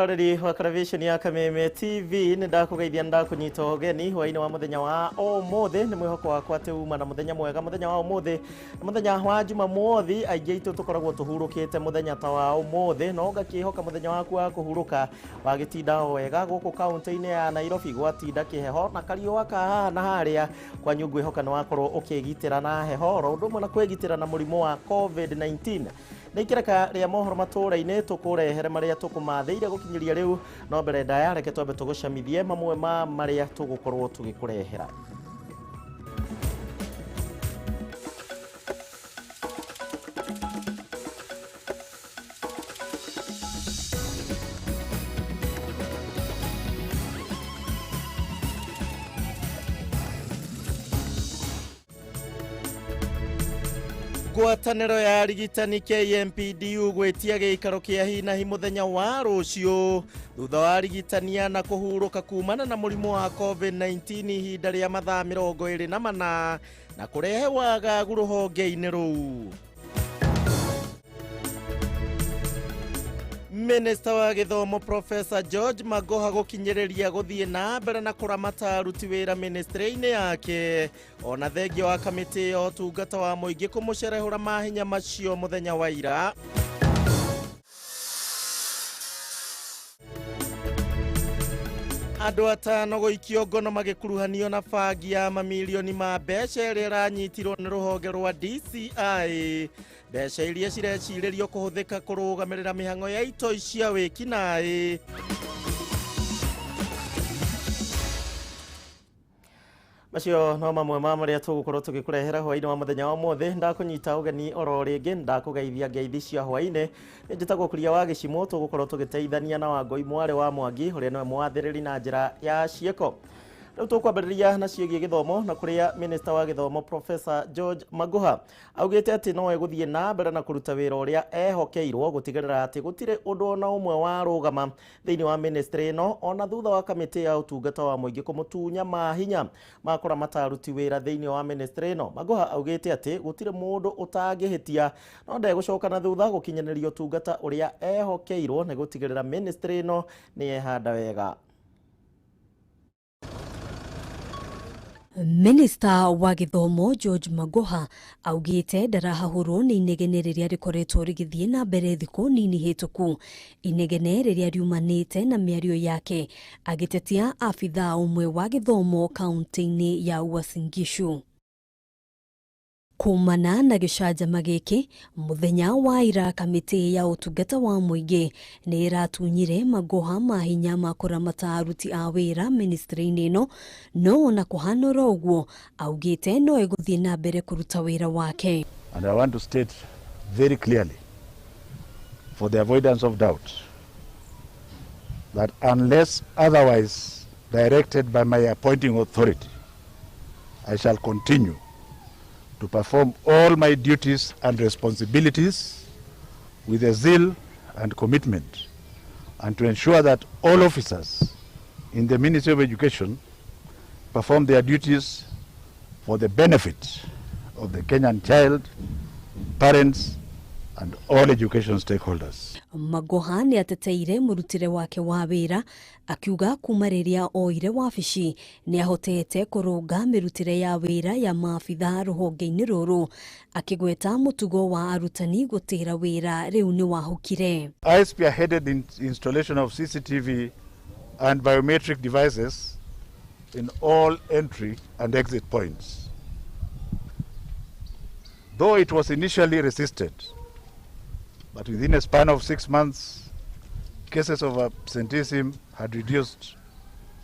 Mwiroreri wa television ya Kameme TV nĩ ndakũgeithia ndakũnyita ũgeni hwainĩ wa mũthenya wa ũmũthĩ. Nĩ mwĩhoko wakwa atĩ uma na mũthenya mwega. Mũthenya wa ũmũthĩ nĩ mũthenya wa Jumamothi, aingĩ aitũ tũkoragwo tũhurũkĩte mũthenya ta wa ũmũthĩ, no ngakĩhoka mũthenya waku wa kũhurũka wagĩtinda o wega. Gũkũ kaunti-inĩ ya Nairobi gwatinda kĩheho na kariũa ka haha na harĩa, kwanyu ngwĩhoka nĩ wakorwo ũkĩgitĩra na heho oro ũndũ ũmwe na kwĩgitĩra na mũrimũ wa COVID-19. Nĩ ikereka rĩa mohoro matũũra-inĩ tũkũrehere marĩa tũkũmathĩire gũkinyĩria rĩu, no mbere ndaya reke twambe tũgũcamithie mamwe ma marĩa tũgũkorwo tũgĩkũrehera. Ngwatanĩro ya arigitani KMPDU gwĩtia gĩikaro kĩa hi na hi mũthenya wa rũciũ thutha wa arigitania na kũhurũka kumana na mũrimũ wa COVID-19 ihinda rĩa mathaa 24 na kũrehe wagagu rũhonge-inĩ rũu. Minista wa gĩthomo Professor George Magoha gũkinyĩrĩria gũthiĩ na mbere na kũramata aruti wĩra ministry-inĩ yake, ona thengia wa kamĩtĩ ya ũtungata wa mũingĩ kũmũcerehũra mahinya macio mũthenya wa ira. Andũ atano gũikio ngono magĩkuruhanio na bangi ya mamirioni ma mbeca ĩrĩa ĩranyitirwo nĩ rũhonge rwa DCI. Mbeca iria cirecirĩrio kũhũthĩka kũrũgamĩrĩra mĩhang'o ya itoi cia wĩkinaĩ. Macio no mamwe ma marĩa tũgũkorwo tũgĩkũrehera hwainĩ wa mũthenya wa ũmũthĩ. Ndakũnyita ũgeni oro rĩngĩ, ndakũgeithia ngeithi cia hwainĩ. Njĩtagwo Kuria wa Gĩcimũ, tũgũkorwo tũgĩteithania na Wangũi mwarĩ wa Mwangi ũrĩa nĩwe mwathĩrĩri na njĩra ya ciĩko. Rĩu tũkwambĩrĩria na ciĩgiĩ gĩthomo na kũrĩa Minista wa gĩthomo Professor George Magoha augĩte atĩ no egũthiĩ na mbere na kũruta wĩra ũrĩa ehokeirwo gũtigĩrĩra atĩ gũtirĩ ũndũ ona ũmwe warũgama thĩinĩ wa ministry ĩno, ona thutha wa kamĩtĩ ya ũtungata wa mũingĩ kũmũtunya mahinya ma kũramata aruti wĩra thĩinĩ wa ministry ĩno. Magoha augĩte atĩ gũtirĩ mũndũ ũtangĩhĩtia, no ndegũcoka na thutha gũkinyanĩria ũtungata ũrĩa ehokeirwo nĩ gũtigĩrĩra ministry ĩno nĩ yehanda wega. Minista wa gĩthomo George Magoha augĩte ndarahahũrwo nĩ inegene rĩrĩa rĩkoretwo rĩgĩthiĩ na mbere thikũ nini hĩtũku, inegene rĩrĩa riumanĩte na mĩario yake agĩtetia abithaa ũmwe wa gĩthomo kaunti-inĩ ya Uasin Gishu. Kumana na gĩcanjama gĩkĩ, mũthenya wa ira kamĩtĩ ya ũtungata wa mũingĩ nĩ ĩratunyire Magoha mahinya ma kũramata aruti a wĩra ministry-inĩ ĩno, no ona kũhana oro ũguo augĩte no egũthiĩ na mbere kũruta wĩra wake. And I want to state very clearly, for the avoidance of doubt, that unless otherwise directed by my appointing authority, I shall continue to perform all my duties and responsibilities with a zeal and commitment, and to ensure that all officers in the Ministry of Education perform their duties for the benefit of the Kenyan child, parents, and all education stakeholders. Magoha nĩ ateteire mũrutĩre wake wa wĩra akiuga kuma rĩrĩa oire wabici nĩ ahotete kũrũnga mĩrutĩre ya wĩra ya maabithaa rũhonge-inĩ rũrũ, akĩgweta mũtugo wa arutani gũtĩra wĩra rĩu nĩ wahũkire. I spearheaded the installation of CCTV and biometric devices in all entry and exit points. Though it was initially resisted, but within a span of 6 months, cases of absenteeism had reduced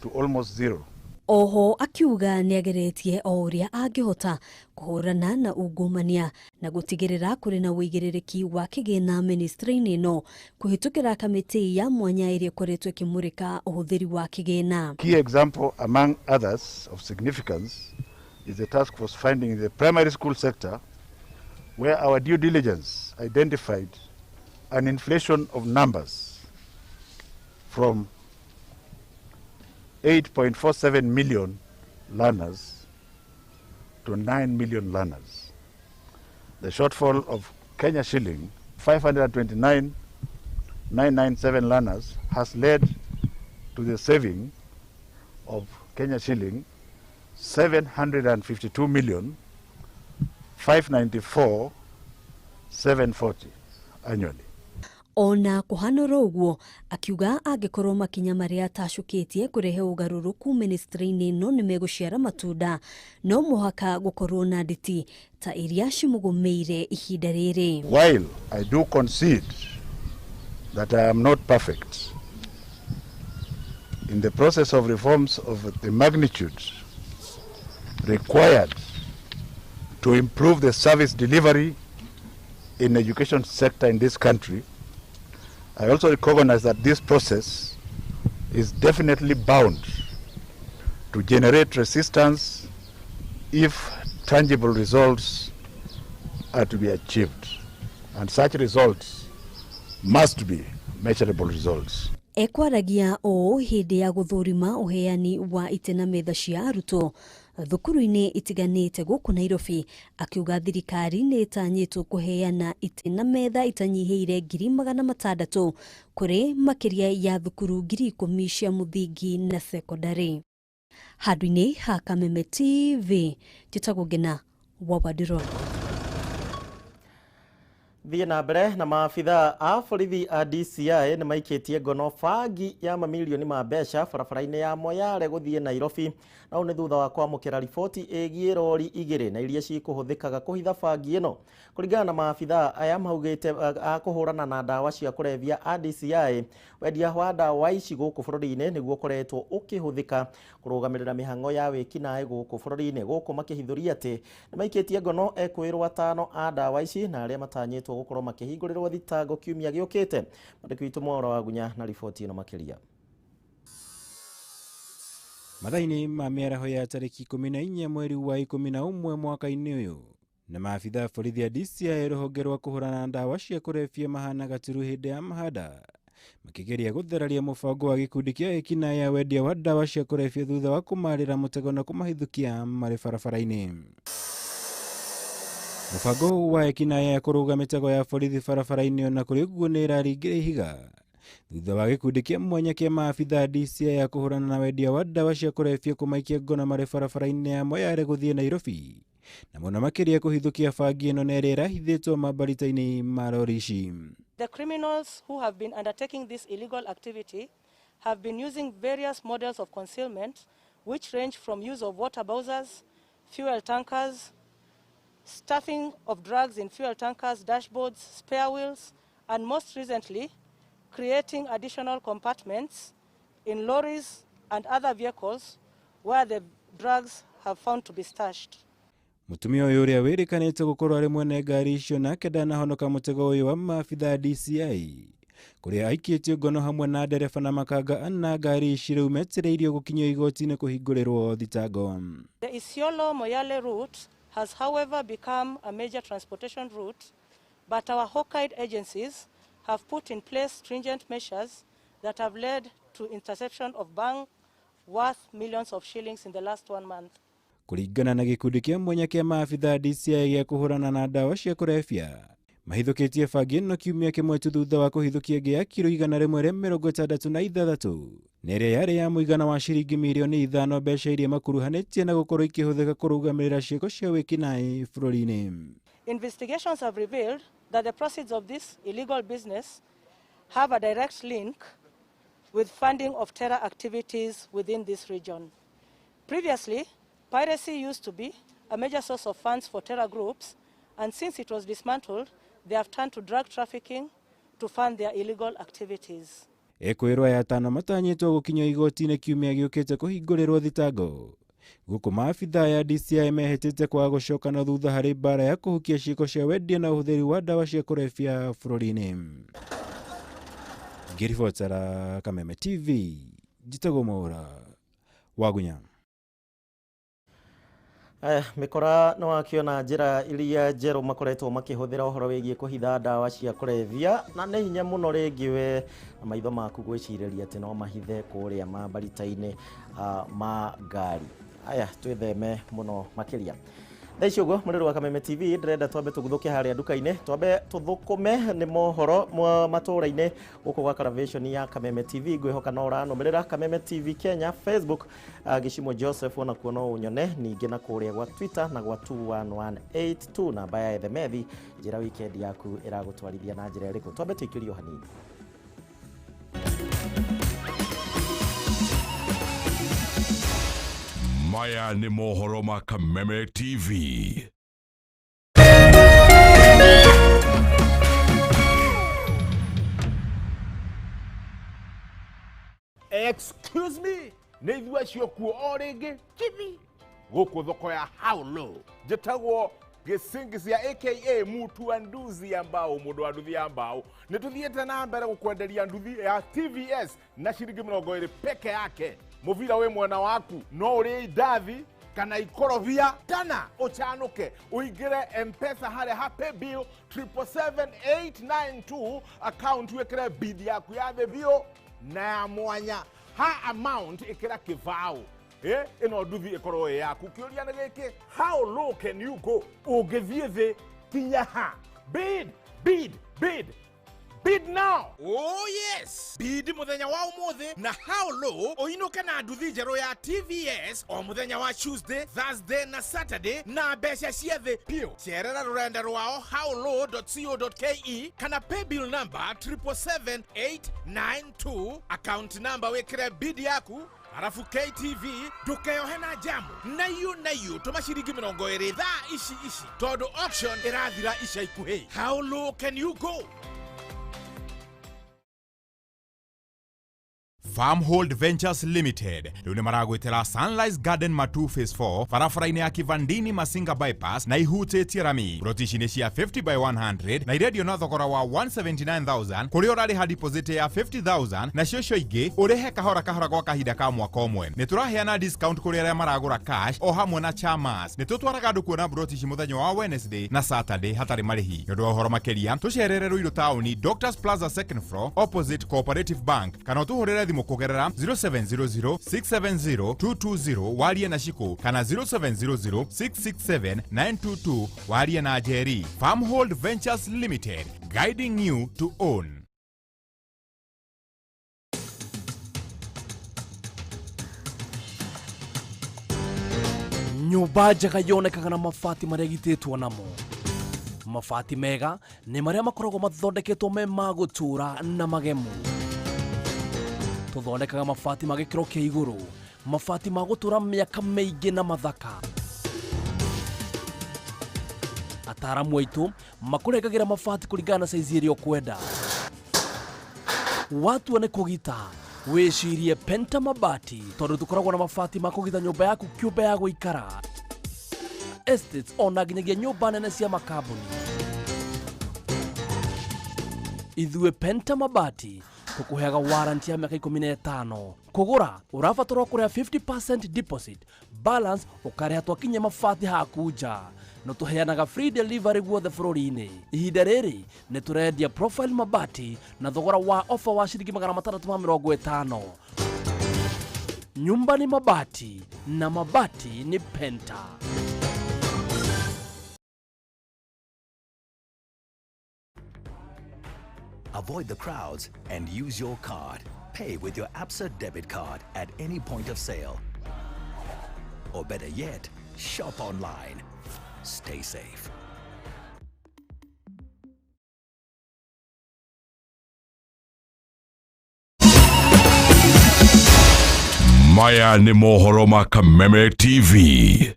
to almost zero. Oho akiuga nĩageretie o ũrĩa angĩhota kũhũrana na ungumania na gũtigĩrĩra kũrĩ na ũigĩrĩrĩki wa kĩgĩna ministry-inĩ ĩno kũhĩtũkĩra kamĩtĩ ya mwanya ĩrĩa ĩkoretwo ĩkĩmũrĩka ũhũthĩri wa kĩgĩna. Key example among others of significance is the task force finding in the primary school sector, where our due diligence identified an inflation of numbers from 8.47 million learners to 9 million learners. The shortfall of Kenya shilling 529 997 learners has led to the saving of Kenya shilling 752 million 594,740 annually. Ona kuhanora ũguo akiuga angĩkorwo makinya marĩa atacũkĩtie kũrehe ũgarũrũku ministry-inĩ ĩno nĩ megũciara matunda no mũhaka gũkorwo na nditi ta iria cimũgũmĩire ihinda rĩrĩ. While I do concede that I am not perfect, in the process of reforms of the magnitude required to improve the service delivery in the education sector in this country, I also recognize that this process is definitely bound to generate resistance if tangible results are to be achieved, and such results must be measurable results. Ekwaragia ũũ hĩndĩ ya gũthũrima ũheani wa itĩ na metha cia arutwo thukuru-inĩ itiganĩte gũkũ Nairobi, akiuga thirikari nĩ ĩtanyĩtwo kũheana itĩ na metha itanyihĩire 600,000 kũrĩ makĩria ya thukuru 10,000 cia mũthingi na sekondari. Handũ-inĩ ha Kameme TV, njĩtagwo Ngina wa Wandirũ. Thiĩ na mbere na maabitha a borithi a DCI nĩ maikĩtie ngono bangi ya mamirioni ma mbeca barabara-inĩ ya Moyale gũthiĩ Nairobi, na ũũ nĩ thutha wa kwamũkĩra riboti ĩgiĩ rori igĩrĩ na iria cikũhũthĩkaga kũhitha bangi ĩno. Kũringana na maabitha aya maugĩte a kũhũrana na ndawa cia kũrebia a DCI, wendia wa ndawa ici gũkũ bũrũri-inĩ nĩguo ũkoretwo ũkĩhũthĩka kũrũgamĩrĩra mĩhang'o ya wĩkinaĩ gũkũ bũrũri-inĩ, gũkũ makĩhithũria atĩ nĩ maikĩtie ngono ekwĩrwo atano a ndawa ici na arĩa matanyĩtwo gũkorwo makĩhingũrĩrwo thitango kiumia gĩũkĩte. Mwandĩki witũ Mwaura Wagunya na riboti ĩno makĩria. Mathaa-inĩ ma mĩaraho ya tarĩki 14 mweri wa 11 mwaka-inĩ ũyũ na maabitha a borithi a DCI rũhonge rwa kũhũrana na ndawa cia kũrebia mahana gaturu hĩndĩ ya mahanda makĩgeria gũtheraria mũbango wa gĩkundi kĩa ekinaĩ ya wendia wa ndawa cia kũrebia thutha wa kũmarĩra mũtego na kũmahithũkia marĩ barabara-inĩ. Mũbango wa ekinaĩ ya kũrũga mĩtego ya borithi barabara-inĩ ona kũrĩ ũguo nĩ ĩraringire ihiga thutha wa gĩkundi kĩa mwanya kĩa maabitha DCI ya kũhũrana na wendia wa ndawa cia kũrebia kũmaikia ngono marĩ barabara-inĩ ya Moyale gũthiĩ Nairobi, na mũno makĩria kũhithũkia bangi ĩno na ĩrĩa ĩrahithĩtwo mambarita-inĩ ma rori ici. The criminals who have been undertaking this illegal activity have been using various models of concealment, which range from use of water bowsers, fuel tankers, stuffing of drugs in fuel tankers, dashboards, spare wheels, and most recently, creating additional compartments in lorries and other vehicles where the drugs have found to be stashed. Mũtumia ũyũ ũrĩa wĩrĩkanĩte gũkorwo arĩ mwene ngari icio nake ndanahonoka mũtego ũyũ wa maabitha DCI kũrĩa aikĩtio ngono hamwe na ndereba na makanga ana ngari ici rĩu metereirio gũkinyio igoti-inĩ kũhingũrĩrwo thitango. The Isiolo Moyale route has however become a major transportation route, but our hawk-eyed agencies have put in place stringent measures that have led to interception of bhang worth millions of shillings in the last 1 month. Kũringana na gĩkundi kĩa mwanya kĩa maabitha DCI gĩa kũhũrana na ndawa cia kũrebia mahithũkĩtie bangi ĩno kiumia kĩmwe tu thutha wa kũhithũkia ĩngĩ ya kiro 166 na ĩrĩa yarĩ ya mũigana wa ciringi mirioni 5 mbeca iria makuruhanĩtie na gũkorwo ikĩhũthĩka kũrũgamĩrĩra ciĩko cia wĩkinaĩ bũrũri-inĩ. Investigations have revealed that the proceeds of this illegal business have a direct link with funding of terror activities within this region. Previously, piracy used to be a major source of funds for terror groups, and since it was dismantled, they have turned to drug trafficking to fund their illegal activities. Ekwĩrwo ya atano matanyĩtwo gũkinyio igoti-inĩ kiumia gĩũkĩte kũhingũrĩrwo thitango gũkũ maabitha ya DCI mehĩtĩte kwaga gũcoka na thutha harĩ mbara ya kũhukia ciĩko cia wendia na ũhũthĩri wa ndawa cia kũrebia bũrũri-inĩ. Ngĩribotera Kameme TV, njĩtagwo Mwaura Wagunya. Mĩkora nĩ wakĩona njĩra iria njerũ makoretwo makĩhũthĩra ũhoro wĩgiĩ kũhitha ndawa cia kũrebia, na nĩ hinya mũno rĩngĩ we na maitho maku gwĩcirĩria atĩ no mahithe kũrĩa mambarita-inĩ ma ngari. Aya twĩtheme mũno makĩria. Thaa ici ũguo mũrĩrĩ wa Kameme TV ndĩrenda twambe tũguthũke harĩa nduka-inĩ, twambe tũthũkũme nĩ mohoro matũũra-inĩ gũkũ gwa Caravation ya Kameme TV. Ngwĩhoka no ũranũmĩrĩra Kameme TV Kenya Facebook, Gĩcimo Joseph onakuo no ũnyone, ningĩ na kũrĩa gwa Twitter na gwa 21182 namba ya ethemethi. Njĩra weekend yaku ĩragũtwarithia na njĩra ĩrĩkũ? Twambe tũikĩrio hanini. Maya nĩ mohoro ma Kameme TV. Excuse me, nĩ ithuĩ acio kuo o rĩngĩ chibi gũkũ thoko ya How Low. Njĩtagwo Gĩcingisia aka Mutu wa nduthi ya mbao, mũndũ wa nduthi ya mbao. Nĩ tũthiĩte na mbere gũkwenderia nduthi ya TVS na ciringi 20 peke yake. Mũbira wĩ mwena waku, no ũrĩe indathi kana ikorobia kana ũcanũke ũingĩre M-Pesa harĩa ha paybill 777892 account, wĩkĩre bid yaku ya thĩ biũ na ya mwanya ha amount ĩkĩra kĩbaũ. Ĩno nduthi ĩkorwo ĩ yaku. Kĩũria nĩ gĩkĩ, how low can you go? Ũngĩthiĩ thĩ kinya ha? Bid, bid, bid, bid now. Oh yes, bid muthenya wa umuthi na How Low uinuke na nduthi njerũ ya TVS o muthenya wa Tuesday, Thursday na Saturday na mbeca cia thĩ piũ. Cerera rũrenda rwao howlow.co.ke kana paybill number 777892 account number wĩkĩre bid yaku. Arafu KTV ndukeohe na jamu naiyo naiyo tũma ciringi 20 thaa ici ici tondũ auction ĩrathira ica ikuhĩ. How low can you go? Farmhold Ventures Limited rĩu nĩ maragwĩtĩra Sunrise Garden Matu Phase 4 barabara-inĩ ya Kivandini Masinga Bypass na ihutĩtie rami. Ploti ici nĩ cia 50 by 100 na irendio na thogora wa 179,000 kũrĩa ũrarĩha deposit ya 50,000 nacio icio ingĩ ũrĩhe kahora kahora gwa kahinda ka mwaka ũmwe. Nĩ tũraheana discount kũrĩ arĩa maragũra cash o hamwe na chamas. Nĩ tũtwaraga andũ kuona ploti ici mũthenya wa Wednesday na Saturday hatarĩ marĩhi. Nĩ ũndũ wa ũhoro makĩria tũcerere Ruiru taũni Doctors Plaza second floor opposite Cooperative Bank kana ũtũhũrĩre thimũ kũgerera 0700 670 220 warie na Shiko kana 0700 667 922 warie na Jerry. Farmhold Ventures Limited, guiding you to own. Nyũmba njega yonekaga na mabati marĩa gitĩtwo namo. Mabati mega nĩ marĩa makoragwo mathondeketwo me ma gũtũũra na magemu. Tũthondekaga mabati ma gĩkĩro kĩa igũrũ, mabati ma gũtũũra mĩaka mĩingĩ na mathaka. Ataaramu aitũ makũrengagĩra mabati kũringana na saizi ĩrĩa ũkwenda. Watua nĩ kũgita, wĩcirie Penta Mabati tondũ tũkoragwo na mabati ma kũgita nyũmba yaku kĩũmbe ya gũikara, estates ona nginyagia nyũmba nene cia makambuni. Ithuĩ Penta Mabati tũkũheaga warranty ya mĩaka 15. Kũgũra ũrabatarwo kũrĩha 50% deposit, balance ũkarĩha twakinyia mabati haku nja. No tũheanaga free delivery guothe bũrũri-inĩ. Ihinda rĩrĩ nĩ tũrendia profile mabati na thogora wa offer wa ciringi 650. Nyumba ni mabati na mabati ni Penta. Avoid the crowds and use your card. Pay with your Absa debit card at any point of sale. Or better yet, shop online. Stay safe. Maya nĩ mohoro ma Kameme TV.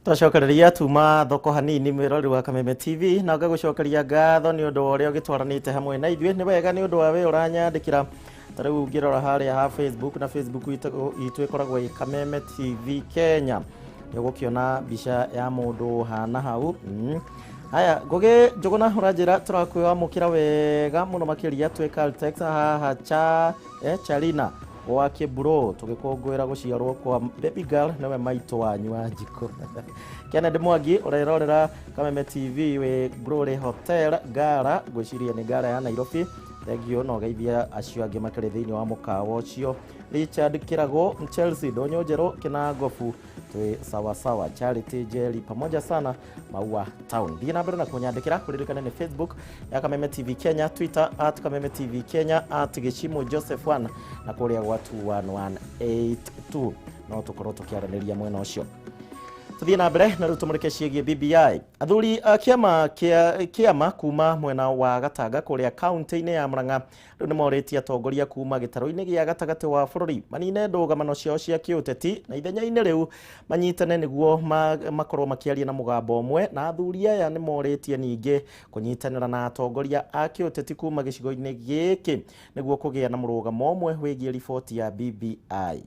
Twacokereria tuma thoko hanini mwĩrori wa Kameme TV na ngagũcokeria ngatho nĩ ũndũ wa ũrĩa ũgĩtwaranĩte hamwe na ithuĩ. Nĩ wega nĩ ũndũ wa we ũranyandĩkĩra ta rĩu ũngĩrora harĩa ha Facebook na Facebook itũ ĩkoragwo ĩ Kameme TV Kenya, nĩ ũgũkĩona mbica ya mũndũ hana hau. Haya, Ngũgĩ Njũgũna ũranjĩra tũrakwamũkĩra wega mũno makĩria twĩ Caltex haha Charina gwa Kĩburo tũgĩkũngũĩra gũciarwo kwa baby girl nĩwe maitũ wanyu wa njiko. Kennedy Mwangi ũrerorera Kameme TV wĩ Glory Hotel Ngara, ngwĩciria nĩ Ngara ya Nairobi. Thengio na ũgeithia acio angĩ makĩrĩ thĩinĩ wa mũkawa ũcio. Richard Kĩrago Chelsea Ndũnyũ Njerũ Kĩnangobu Twĩ sawasawa. Charity Jerry, pamoja sana Maua Town. Thiĩ na mbere na kũnyandĩkĩra, kũririkane nĩ Facebook ya Kameme TV Kenya, Twitter @KamemeTVKenya, @GĩcimũJoseph1 na kũrĩa gwa 21182 no tũkorwo tũkĩaranĩria mwena ũcio. Tuthiĩ na mbere na rĩu tũmũrĩke ciĩgiĩ BBI. Athuri a kĩama kĩa kĩama kuma mwena wa Gatanga kũrĩa kaunti-inĩ ya Murang'a rĩu nĩ morĩtie atongoria kuma gĩtarũ-inĩ gĩa gatagatĩ wa bũrũri manine ndũgamano ciao cia kĩũteti na ithenya-inĩ rĩu manyitane nĩguo makorwo makĩaria na mũgambo ũmwe. Na athuri aya nĩ morĩtie ningĩ kũnyitanĩra na atongoria a kĩũteti kuma gĩcigo-inĩ gĩkĩ nĩguo kũgĩa na mũrũgamo ũmwe wĩgiĩ riboti ya BBI.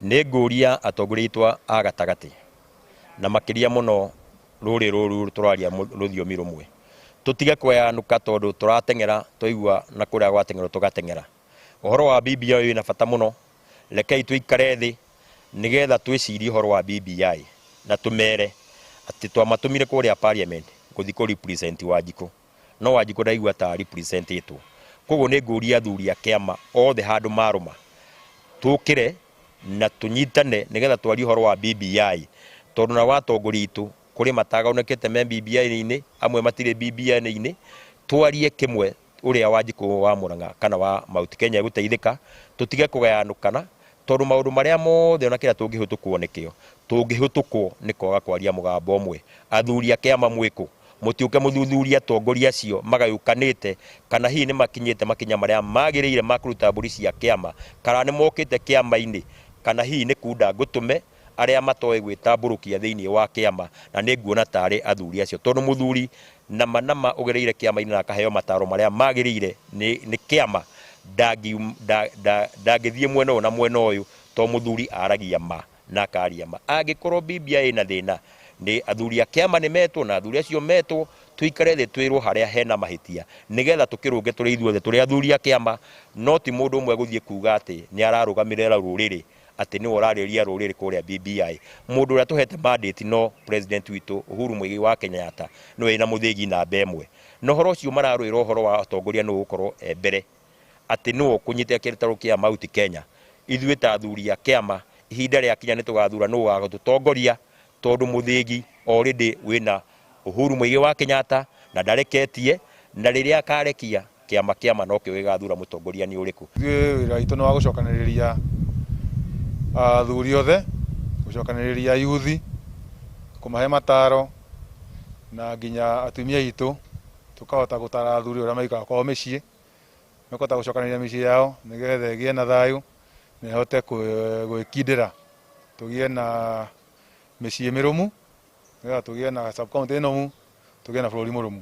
Nĩ ngũria atongoria aitũ a gatagatĩ na makĩria mũno rũrĩ rũru tũraria rũthiomi rũmwe, tũtige kweanũka tondũ tũrateng'era twaigua na kũrĩa gwateng'erwo tũgateng'era. Ũhoro wa BBI wĩna bata mũno, rekei tũikare thĩ nĩgetha twĩcirie ũhoro wa BBI na tũmere atĩ twamatũmire kũrĩa parliament gũthiĩ kũ represent Wanjikũ, no Wanjikũ ndaigua ta representĩtwo. Koguo nĩ ngũria athuri a kĩama othe handũ marũma tũkĩre na tũnyitane nĩgetha twarie ũhoro wa BBI, tondũ na watongoria itũ kũrĩ matagonekete me BBI-inĩ, amwe matirĩ BBI-inĩ. Twarie kĩmwe ũrĩa Wanjikũ wa Murang'a kana wa Mount Kenya gũteithĩka, tũtige kũgayanũkana tondũ maũndũ marĩa mothe ona kĩrĩa tũngĩhĩtũkwo nĩkĩo tũngĩhĩtũkwo nĩ kwaga kwaria mũgambo ũmwe. Athuri a kĩama mwĩkũ mũtiũke mũthuthurie atongoria acio magayũkanĩte kana hihi nĩ makinyĩte makinya marĩa magĩrĩire ma kũruta mbũri cia kĩama, kana nĩ mokĩte kĩama-inĩ, kana hihi nĩ kunda ngũtũme arĩa matoĩ gwĩtambũrũkia thĩinĩ wa kĩama, na nĩ nguona tarĩ athuri acio tondũ mũthuri nama nama ũgereire kĩama-inĩ na akaheo mataro marĩa magĩrĩire nĩ kĩama ndangĩthiĩ mwena ũyũ na mwena ũyũ, to mũthuri aragia ma na akaria ma. Angĩkorwo BBI ĩna thĩna nĩ athuri a kĩama nĩ metwo, na athuri acio metwo tũikare thĩ twĩrwo harĩa hena mahĩtia nĩgetha tũkĩrũnge tũrĩ ithuothe tũrĩ athuri a kĩama, no ti mũndũ ũmwe gũthiĩ kuga atĩ nĩ ararũgamĩrĩra rũrĩrĩ atĩ nĩwe ũrarĩria rũrĩrĩ kũrĩa BBI. Mũndũ ũrĩa tũhete mandate no president witũ Uhuru Muigai wa Kenyatta nĩwe wĩna mũthĩgi namba ĩmwe, na ũhoro ũcio mararũĩra ũhoro wa atongoria nĩwe ũgũkorwo e mbere atĩ nĩwe ũkũnyita kĩtarũ kĩa Mount Kenya. Ithuĩ ta athuri a kĩama ihinda rĩakinya nĩ tũgathura nũũ ũgagũtũtongoria, tondũ mũthĩgi already wĩna Uhuru Muigai wa Kenyatta na ndareketie, na rĩrĩa akarekia kĩama kĩama nokĩo gĩgathura mũtongoria nĩ ũrĩkũ. Ithuĩ wĩra witũ nĩ wa gũcokanĩrĩria athuri othe, gũcokanĩrĩria yuthi, kũmahe mataro na nginya atumia aitũ, tũkahota gũtara athuri ũrĩa maikaraga kwao mĩciĩ, makahota gũcokanĩrĩria mĩciĩ yao nĩgetha ĩgĩe na thayũ na ĩhote gwĩkindĩra, tũgĩe na mĩciĩ mĩrũmu, nĩgetha tũgĩe na sub-county nomu, tũgĩe na bũrũri mũrũmu.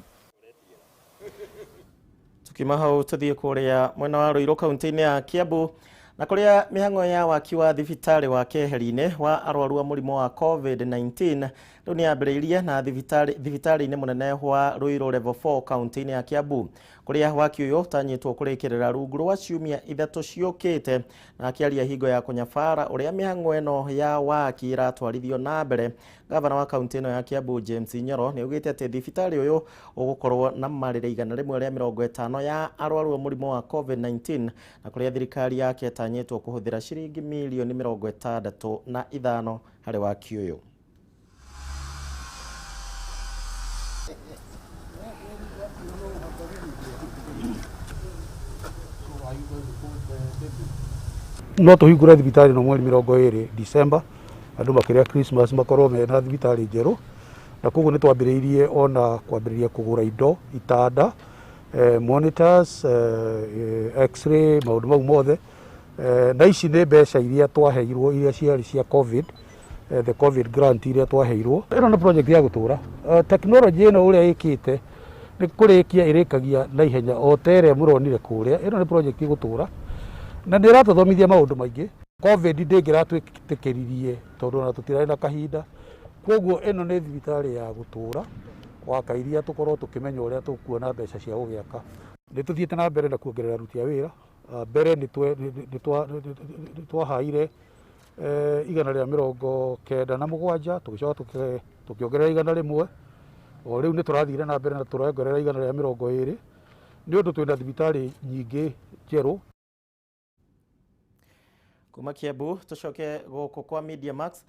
Tukiuma hau tũthiĩ kũrĩa mwena wa Ruiru kaunti-inĩ ya Kiambu na kũrĩa mĩhang'o ya waki wa thibitarĩ wa keheri-inĩ wa arwaru a mũrimũ wa COVID-19 rĩu nĩ yambĩrĩirie na thibitarĩ-inĩ mũnene wa Ruiru Level 4 kaunti-inĩ ya Kiambu, kũrĩa waki ũyũ ũtanyĩtwo kũrĩkĩrĩra rungu rwa ciumia 3 ciũkĩte. Na akĩaria hingo ya kũnyabara ũrĩa mĩhang'o ĩno ya waki ĩratwarithio na mbere, gavana wa kaunti ĩno ya Kiambu James Nyoro nĩ augĩte atĩ thibitarĩ ũyũ ũgũkorwo na marĩrĩ 150 ya arwaru a mũrimũ wa COVID-19, na kũrĩa thirikari yake ĩtanyĩtwo kũhũthĩra ciringi mirioni 65 harĩ waki ũyũ. No tũhingũre thibitarĩ no mweri 20 December, andũ makĩrĩa Christmas makorwo mena thibitarĩ njerũ, na koguo nĩ twambĩrĩirie ona kwambĩrĩria kũgũra indo, itanda, monitors, x-ray, maũndũ mau mothe. Na ici nĩ mbeca iria twaheirwo iria ciarĩ cia COVID, the COVID grant iria twaheirwo. Ĩno nĩ project ya gũtũra. Technology ĩno ũrĩa ĩkĩte nĩ kũrĩkia ĩrĩkagia na ihenya o ta ĩrĩa mũronire kũrĩa. Ĩno nĩ project ĩgũtũra na nĩ ĩratũthomithia maũndũ maingĩ. COVID ndĩngĩratwĩtĩkĩririe tondũ ona tũtirarĩ na kahinda, koguo ĩno nĩ thibitarĩ ya gũtũra waka iria tũkorwo tũkĩmenya ũrĩa tũkuona mbeca cia gũgĩaka. Nĩ tũthiĩte na mbere na kuongerera aruti a wĩra. Mbere nĩ twahaire 197, tũgĩcoka tũkĩongerera 100, o rĩu nĩ tũrathire na mbere na tũrongerera 120 nĩ ũndũ twĩna thibitarĩ nyingĩ njerũ. Kuma Kiambu tucoke gũkũ kwa Media Max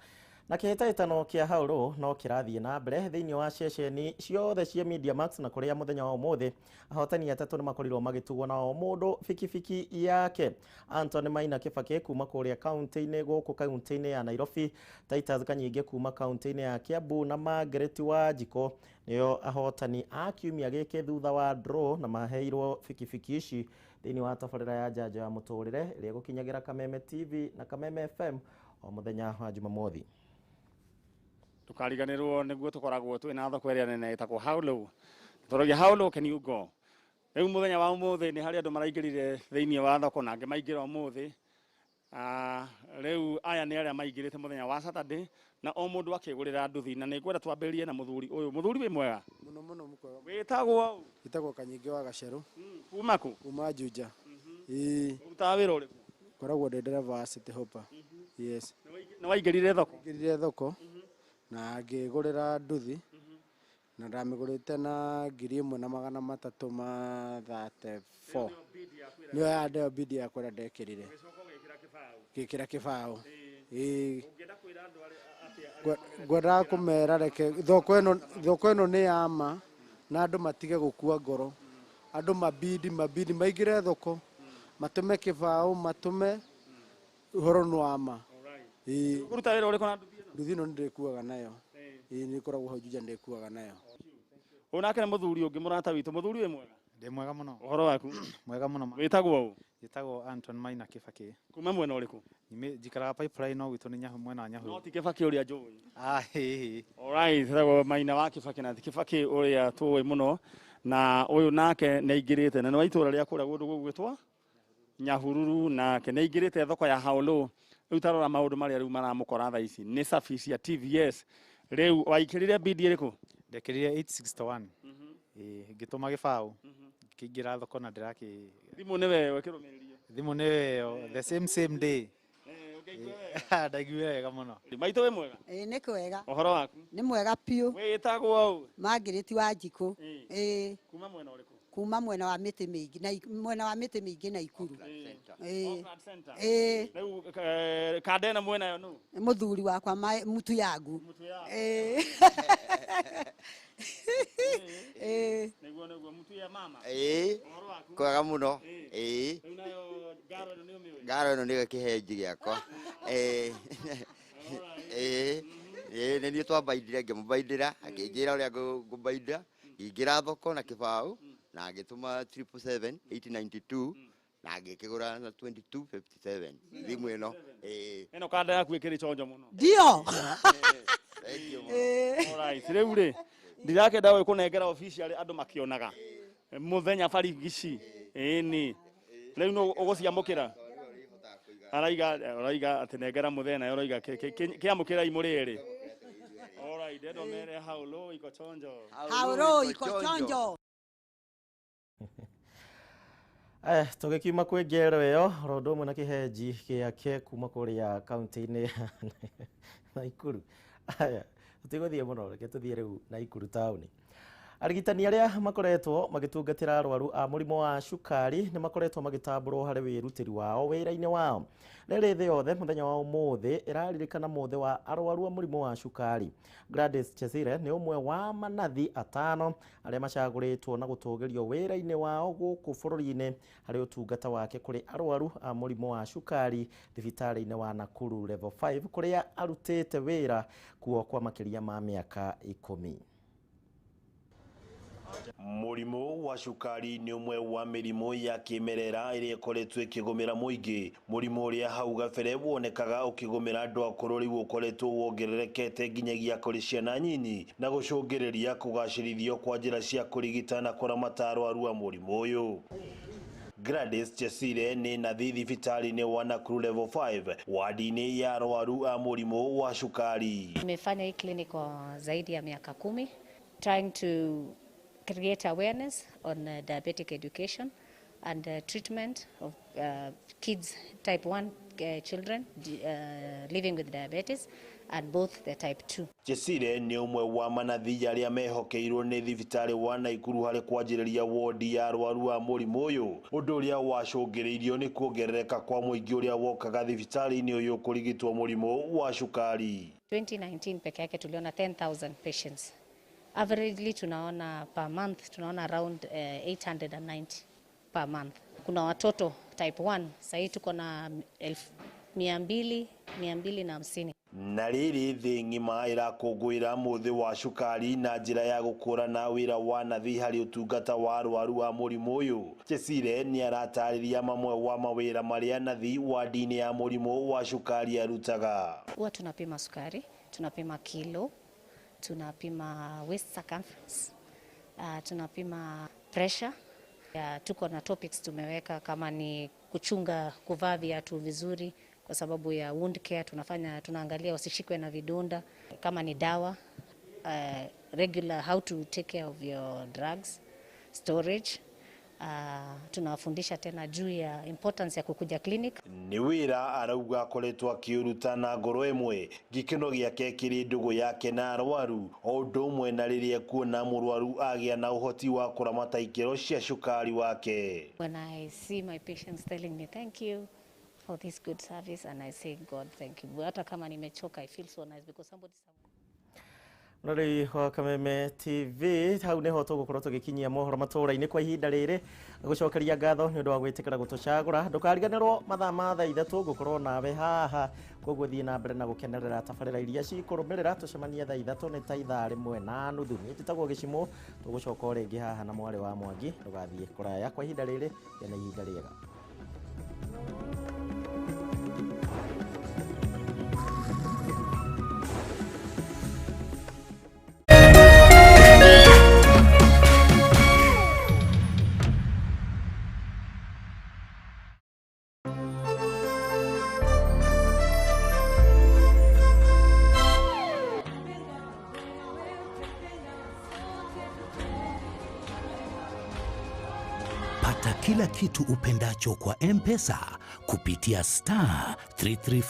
na kĩhĩtahĩtano kĩa haũrũ no kĩrathiĩ na mbere thĩinĩ wa ceceni ciothe cia Media Max, na kũrĩa mũthenya wa ũmũthĩ ahotani atatũ nĩ makorirwo magĩtugwo na o mũndũ bikibiki yake. Anthony Maina Kĩbakĩ kuma kũrĩa kaunti-inĩ gũkũ kaunti-inĩ ya Nairobi, Titus Kanyingĩ kuma kaunti-inĩ ya Kiambu na Margaret Wanjikũ nĩo ahotani a kiumia gĩkĩ thutha wa draw, na maheirwo bikibiki ici thĩinĩ wa tabarĩra ya njanjo ya mũtũrĩre ĩrĩa ĩgũkinyagĩra Kameme TV na Kameme FM o mũthenya wa Jumamothi. Tukariganirwo niguo tukoragwo twina thoko ĩrĩa nene ĩtagwo How Low. Tũroria how low can you go? Rĩu mũthenya wa ũmũthĩ nĩ harĩ andũ maraingĩrire thĩinĩ wa thoko na angĩ maingĩra ũmũthĩ. Rĩu aya nĩ arĩa maingĩrĩte mũthenya wa Saturday na o mũndũ akĩgũrĩra nduthi, na nĩngwenda twambĩrĩrie na mũthuri ũyũ. Mũthuri wĩ mwega? Mũno mũno mũkwega. Wĩtagwo ũ? Wĩtagwo Kanyingĩ wa Gacerũ. Kuma kũ? Kuma Juja. Ĩĩ. Ũrutaga wĩra ũrĩkũ? Ngoragwo ndĩ ndereba wa City Hopper. Yes. Nĩ waingĩrire thoko? Waingĩrire thoko na ngĩgũrĩra nduthi na ndamĩgũrĩte na 1334. Nĩyo ya ndeyo bidi yakwa ĩrĩa ndekĩrire. Ngĩkĩra kĩbaũ. Ĩĩ. Ngwendaga kũmera reke thoko ĩno nĩ ya ma na andũ matige gũkua ngoro. Andũ mabidi maingĩre thoko matũme kĩbaũ matũme ũhoro nĩ wa ma. Ĩĩ. Ũruta wĩra ũrĩkũ na nduthi ĩno? Nduthi ĩno nĩndĩkuaga nayo. Ĩĩ nĩkoragwo hau Juja nĩndĩkuaga nayo. Ũyũ nake nĩ mũthuri ũngĩ mũrata witũ. Mũthuri wĩ mwega? Ndĩ mwega mũno. Ũhoro waku? Mwega mũno. Wĩtagwo ũ? Njĩtagwo Anton Maina Kĩbakĩ. Kuma mwena ũrĩkũ? Njikaraga Pipeline no gwitũ nĩ mwena wa Nyahururu. No ti Kĩbakĩ ũrĩa njũĩ. Ah, hĩhĩ. Alright, wĩtagwo Maina wa Kĩbakĩ na ti Kĩbakĩ ũrĩa tũĩ mũno. Na ũyũ nake nĩ aingĩrĩte na nĩ wa itũũra rĩa kũrĩa kũndũ gũgwĩtwo Nyahururu, nake nĩ aingĩrĩte thoko ya How Low. Rĩu tarora maũndũ marĩa rĩu maramũkora thaa ici nĩ cabi cia TVS. Rĩu waikĩrire bidi ĩrĩkũ? Ndekĩrire 861. Ĩĩ, ngĩtũma gĩbaũ. Ngĩingĩra thoko na ndĩrakĩ Thimũ nĩ weyo ĩkĩrũmĩrĩrio. Thimũ nĩ weyo the same day. Ndaiguire wega mũno. Maitũ wĩ mwega? Ĩĩ nĩ kwega. Ũhoro waku? Nĩ mwega biũ. Wĩtagwo ũ? Margaret Wanjikũ. Ĩĩ. Kuma mwena ũrĩkũ? Kuma mwena wa mĩtĩ mĩingĩ na mwena wa mĩtĩ mĩingĩ na Ikuru. Ĩĩ. Ĩĩ. Rĩu kanda ĩno mwena yo nũ? Mũthuri wakwa Mutu yangu. Ĩĩ. Ĩĩ. Nĩguo nĩguo Mutu ya mama. Ĩĩ. Kwega mũno. Ĩĩ. Rĩu nayo ngaro ĩno nĩ ũmĩũĩ? Ngaro ĩno nĩyo kĩhenji gĩakwa. Ĩĩ. Ĩĩ. Ĩĩ nĩ niĩ twambaindire ngĩmũbaindĩra akĩnjĩra ũrĩa ngũbainda ngĩingĩra thoko na kĩbaũ na ngĩtũma 777 892 na ngĩkĩgũra na 2257 thimũ ĩno. Ĩĩ. Ĩno kanda yaku ĩkĩrĩ chonjo mũno. Ndio. Thank you mũno. Alright, rĩu rĩ ndirakenda ũyũ kũnengera official andũ makĩonaga mũthenya barigici. Ĩni. Rĩu no ũgũciamũkĩra. Araiga atĩ nengera mũthenya nayo ũroiga kĩamũkĩra imũrĩ erĩ. Alright, endo mere How Low iko chonjo. How Low iko chonjo. Tũgĩkiuma kwĩ ngero ĩyo oro ũndũ ũmwe na kĩhenji gĩake kuma kũrĩa kaunti-inĩ ya Naikuru. Aya, tũtigũthiĩ mũno, reke tũthiĩ rĩu Naikuru taũni. Arigitani arĩa makoretwo magĩtungatĩra arwaru a mũrimũ wa cukari nĩ makoretwo magĩtambũrwo harĩ wĩrutĩri wao wĩra-inĩ wao. Rĩrĩ thĩ yothe mũthenya wa ũmũthĩ ĩraririkana mũthĩ wa arwaru a mũrimũ wa cukari. Gladys Chesire nĩ ũmwe wa manathi atano arĩa macagũrĩtwo na gũtũgĩrio wĩra-inĩ wao gũkũ bũrũri-inĩ harĩ ũtungata wake kũrĩ arwaru a mũrimũ wa cukari thibitarĩ-inĩ wa Nakuru Level 5 kũrĩa arutĩte wĩra kuo kwa makĩria ma mĩaka 10. Mũrimũ wa cukari nĩ ũmwe wa mĩrimũ ya kĩmerera ĩrĩa ĩkoretwo ĩkĩgũmĩra mũingĩ. Mũrimũ ũrĩa hau gabere wonekaga ũkĩgũmĩra andũ akũrũ rĩu ũkoretwo wongererekete nginyagia kũrĩ ciana nyinyi na gũcũngĩrĩria kũgacĩrithio kwa njĩra cia kũrigita na kũramata arwaru a mũrimũ ũyũ. Gladys Chesire nĩ nathi thibitarĩ-inĩ wa Nakuru Level 5 wadi-inĩ ya arwaru a mũrimũ wa cukari. Nimefanya hii clinic kwa zaidi ya miaka 10 trying to create awareness on diabetic education and treatment of kids, type 1 children living with diabetes and both the type 2. Chesire nĩ ũmwe wa manathi arĩa mehokeirwo nĩ thibitarĩ wa Naikuru harĩ kwanjĩrĩria wodi ya arwaru a mũrimũ ũyũ, ũndũ ũrĩa wacũngĩrĩirio nĩ kuongerereka kwa mũingĩ ũrĩa wokaga thibitarĩ-inĩ ũyũ kũrigitwo mũrimũ wa cukari. 2019 peke yake tuliona 10,000 patients. Averagely tunaona per month tunaona around 890 per month. Kuna watoto type 1 sasa tuko na 250. Na rĩrĩ thĩ ng'ima ĩrakũngũĩra mũthĩ wa cukari na njĩra ya gũkũrana wĩra wa nathi harĩ ũtungata wa arwaru a mũrimũ ũyũ. Chesire nĩ aratarĩria mamwe wa mawĩra marĩa nathi wadi-inĩ ya mũrimũ wa cukari arutaga. Huwa tunapima sukari, tunapima kilo, tunapima waist circumference, tunapima pressure. Tuko na topics tumeweka kama ni kuchunga kuvaa viatu vizuri kwa sababu ya wound care, tunaangalia wasishikwe na vidonda, kama ni dawa, regular how to take care of your drugs, storage. Tunawafundisha tena juu ya importance ya kukuja clinic. Ni wĩra arauga akoretwo akĩũruta na ngoro ĩmwe, gĩkeno gĩake kĩrĩ ndũgũ yake na arwaru o ũndũ ũmwe na rĩrĩa kuona mũrwaru agĩa na ũhoti wa kũramata ikĩro cia cukari wake. When I see my patients telling me thank you for this good service, and I say God thank you. Hata kama nimechoka, I feel so nice because somebody. Rĩrĩ wa Kameme TV hau niho tũgũkorwo tũgĩkinyia mohoro matũra-inĩ kwa ihinda rĩrĩ. Gũcokeria ngatho nĩ ũndũ wa gwĩtĩkĩra gũtũcagũra. Ndũkariganĩrwo mathaa ma thaa 3 ngũkorwo nawe haha, koguo thiĩ na mbere na gũkenerera tabarĩra iria cikũrũmĩrĩra. Tũcemanie thaa 3 nĩ ta ithaa 1:30. Niĩ njĩtagwo Gĩcimũ, tũgũcoka o rĩngĩ haha na mwarĩ wa Mwangi. Ndũgathiĩ kũraya kwa ihinda rĩrĩ, gĩa na ihinda rĩega. Pata kila kitu upendacho kwa M-Pesa kupitia star 334